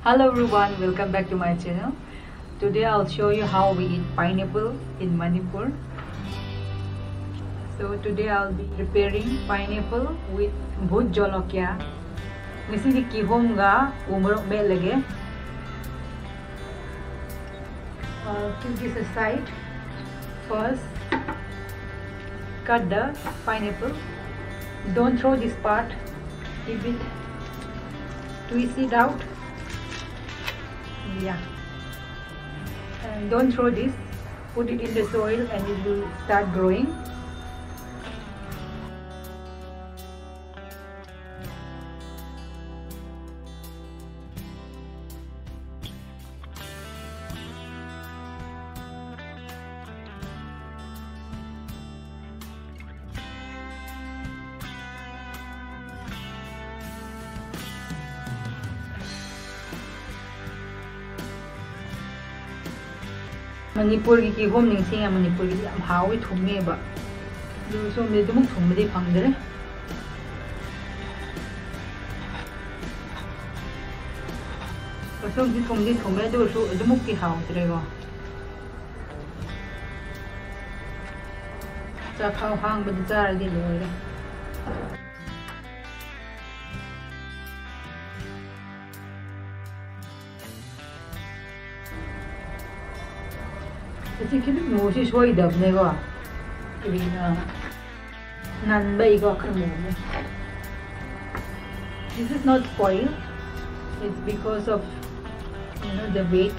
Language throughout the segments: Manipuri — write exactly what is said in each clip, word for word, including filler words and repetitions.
Hello everyone, welcome back to my channel. Today I'll show you how we eat pineapple in Manipur. So today I'll be preparing pineapple with bhut jolokia. Ngisidi kihomga umrok melege. Uh, keep this aside. First, cut the pineapple. Don't throw this part. Keep it, twist it out. Yeah. And don't throw this. Put it in the soil and it will start growing. ꯃꯅꯤꯄꯨꯔꯒꯤ ꯀꯤꯍꯣꯝ ꯅꯤꯡꯁꯤꯡꯉꯦ꯫ ꯃꯅꯤꯄꯨꯔꯒꯤꯗꯤ ꯌꯥꯝ ꯍꯥꯎꯋꯤ, ꯊꯨꯝꯃꯦꯕ꯫ ꯑꯗꯨ ꯁꯣꯝꯗꯗꯤ ꯑꯗꯨꯃꯛ ꯊꯨꯝꯕꯗꯤ ꯐꯪꯗ꯭ꯔꯦ꯫ ꯑꯁꯣꯝꯗꯤ ꯊꯨꯝꯗꯤ ꯊꯨꯝꯃꯦ, ꯑꯗꯨ ꯑꯣꯏꯔꯁꯨ ꯑꯗꯨꯃꯛꯇꯤ ꯍꯥꯎꯇ꯭ꯔꯦꯀꯣ꯫ ꯆꯥꯛꯈꯥꯎ ꯍꯥꯡꯕꯗ ꯆꯥꯔꯗꯤ ꯂꯣꯏꯔꯦ꯫ ꯑꯁꯤ ꯈꯤꯇꯪ ꯃꯨꯁꯤ ꯁꯣꯏꯗꯕꯅꯦꯀꯣ꯫ ꯀꯔꯤꯅꯣ? ꯅꯟꯕꯩꯀꯣ, ꯈꯔ ꯃꯨꯕꯅꯦ꯫ This is not spoil. It's because of, you know, the weight.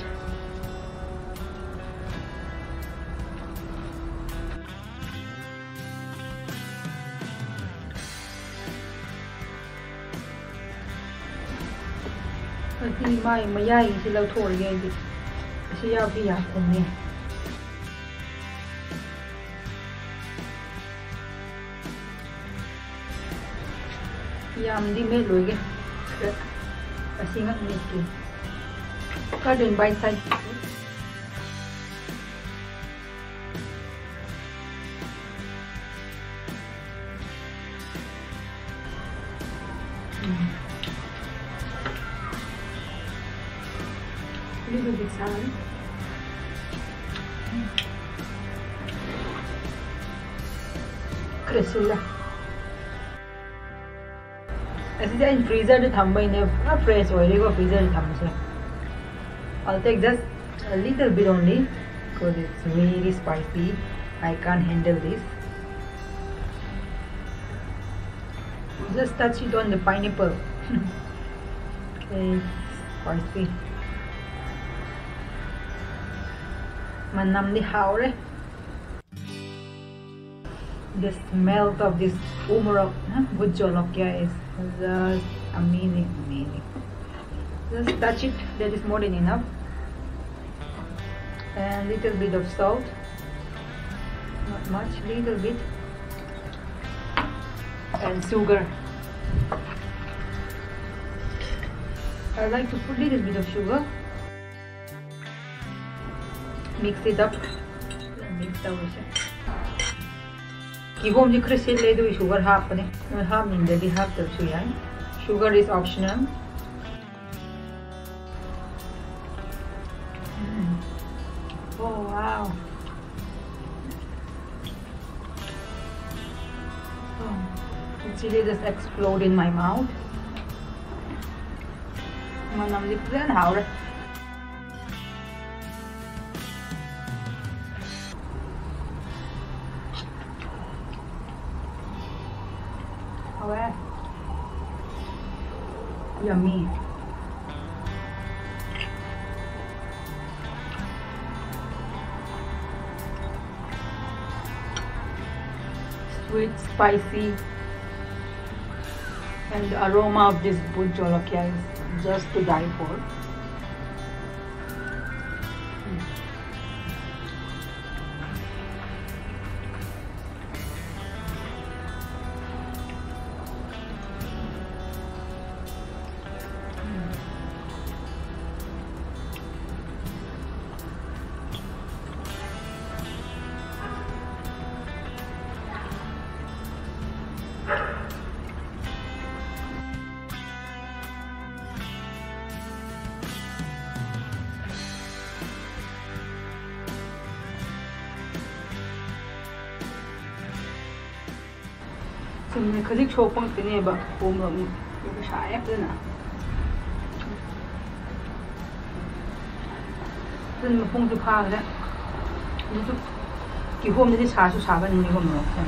ꯑꯁꯤ ꯃꯥꯏ ꯃꯌꯥꯏꯒꯤꯁꯤ ꯂꯧꯊꯣꯛꯑꯒꯦ ꯑꯩꯗꯤ꯫ ꯑꯁꯤ ꯌꯥꯎꯗꯤ ꯌꯥꯗꯕꯅꯦ꯫ ꯌꯥꯝꯗꯤ ꯃꯦꯠꯂꯣꯏꯒꯦ꯫ ꯈꯔ ꯑꯁꯤ ꯉꯥꯛ ꯃꯦꯠꯀꯦ꯫ Cut in bite size. Um. Little bit sour. ꯈꯔ ꯁꯤꯜꯂꯦ꯫ ꯑꯁꯤꯁꯦ ꯑꯩꯅ freezerꯗ ꯊꯝꯕꯩꯅꯦ, ꯄꯨꯔꯥ fresh ꯑꯣꯏꯔꯦꯀꯣ freezerꯗ ꯊꯝꯕꯁꯦ꯫ I'll take just a little bit only because it's really spicy. I can't handle this. Just touch it on the pineapple. Okay, spicy. ꯃꯅꯝꯗꯤ ꯍꯥꯎꯔꯦ꯫ The smell of this ꯎ ꯃꯣꯔꯣꯛ, huh? ꯚꯨꯠ ꯖꯣꯂꯣꯀꯤꯌꯥ is just amazing, amazing. Just touch it, that is more than enough. And little bit of salt, not much, little bit. And sugar. I like to put little bit of sugar. Mix it up. Mix ꯇꯧꯔꯁꯦ꯫ ꯀꯤꯍꯣꯝꯁꯦ ꯈꯔ ꯁꯤꯜꯂꯦ, ꯑꯗꯨꯒꯤ sugar ꯍꯥꯞꯄꯅꯦ꯫ ꯅꯣꯏ ꯍꯥꯞꯅꯤꯡꯗꯗꯤ ꯍꯥꯞꯇꯕꯁꯨ ꯌꯥꯏ꯫ Sugar is optional. Mm. Oh, wow. Oh, the chili just explode in my mouth. ꯃꯅꯝꯗꯤ ꯐꯖꯅ ꯍꯥꯎꯔꯦ꯫ ꯍꯥꯎꯔꯦ꯫ Yummy. Sweet, spicy, and the aroma of this bhut jolokia is just to die for. ꯊꯨꯝꯁꯦ ꯈꯖꯤꯛ ꯁꯣꯛꯄ ꯉꯥꯛꯇꯅꯦꯕ, ꯄꯣꯝꯕ ꯑꯃꯨꯛ꯫ ꯑꯗꯨꯒ ꯁꯥꯏꯌꯦ ꯐꯖꯅ꯫ ꯑꯗꯨꯅ ꯃꯄꯨꯡꯁꯨ ꯐꯥꯈ꯭ꯔꯦ꯫ ꯑꯗꯨꯁꯨ ꯀꯤꯍꯣꯝꯗꯗꯤ ꯁꯥꯁꯨ ꯁꯥꯕꯅꯤ ꯀꯤꯍꯣꯝ ꯃꯣꯔꯣꯛꯁꯦ꯫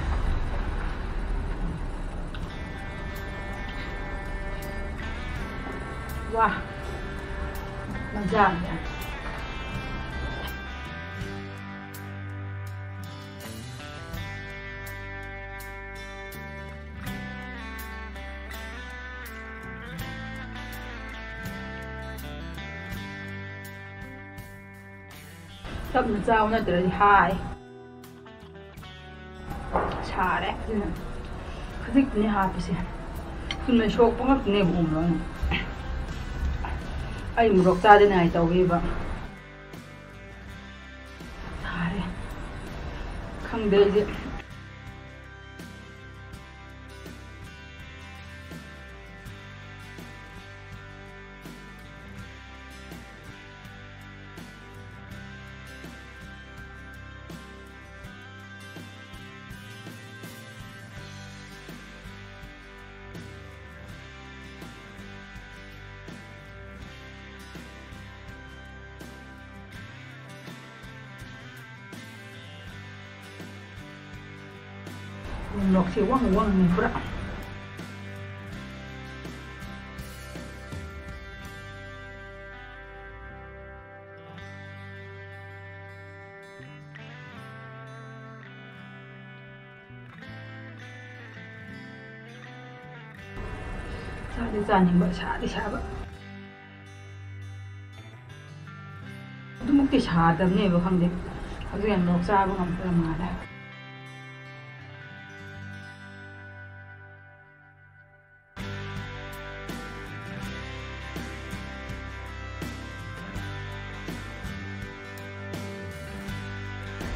ꯋꯥ, ꯃꯖꯥꯅꯦ꯫ ꯇꯞꯅ ꯆꯥꯎ ꯅꯠꯇ꯭ꯔꯗꯤ ꯍꯥꯏ꯫ ꯁꯥꯔꯦ ꯑꯗꯨꯅ ꯈꯖꯤꯛꯇꯅꯦ ꯍꯥꯞꯄꯤꯁꯦ꯫ ꯊꯨꯝꯅ ꯁꯣꯛꯄ ꯉꯥꯛꯇꯅꯦꯕ ꯎ ꯃꯣꯔꯣꯛꯅ꯫ ꯑꯩ ꯃꯣꯔꯣꯛ ꯆꯥꯗꯅꯉꯥꯏ ꯇꯧꯋꯦꯕ꯫ ꯁꯥꯔꯦ꯫ ꯈꯪꯗꯦ ꯑꯩꯁꯦ꯫ ꯎ ꯃꯣꯔꯣꯛꯁꯦ ꯋꯪ ꯋꯪꯅꯦ ꯄꯨꯔꯥ꯫ ꯆꯥꯗꯤ ꯆꯥꯅꯤꯡꯕ, ꯁꯥꯗꯤ ꯁꯥꯕ꯫ ꯑꯗꯨꯃꯛꯇꯤ ꯁꯥꯗꯕꯅꯦꯕ, ꯈꯪꯗꯦ꯫ ꯍꯧꯖꯤꯛ ꯌꯥꯝ ꯃꯣꯔꯣꯛ ꯆꯥꯕ ꯉꯝꯗꯕ ꯃꯥꯜꯂꯦ꯫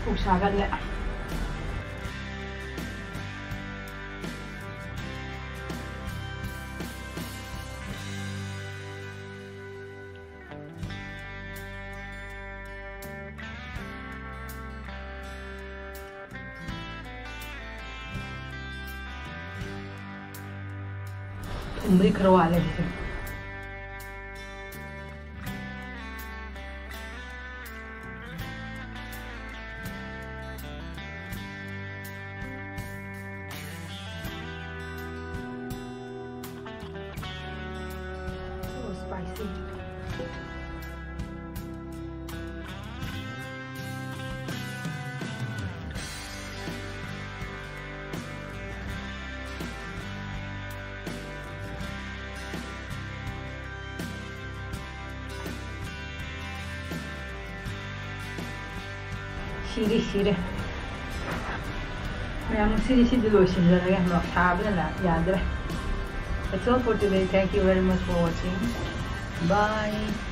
ꯄꯨꯛ ꯁꯥꯒꯠꯂꯦ꯫ ꯊꯨꯝꯕꯗꯤ ꯈꯔ ꯋꯥꯠꯂꯦ ꯁꯤꯁꯦ꯫ So spicy. ꯁꯤꯔꯦ, ꯁꯤꯔꯦ꯫ ꯃꯌꯥꯝ, ꯉꯁꯤꯗꯤ ꯁꯤꯗ ꯂꯣꯏꯁꯤꯟꯖꯔꯒꯦ꯫ ꯃꯣꯔꯣꯛ ꯁꯥꯕꯅ ꯌꯥꯗ꯭ꯔꯦ꯫ That's all for today. Thank you very much for watching. Bye.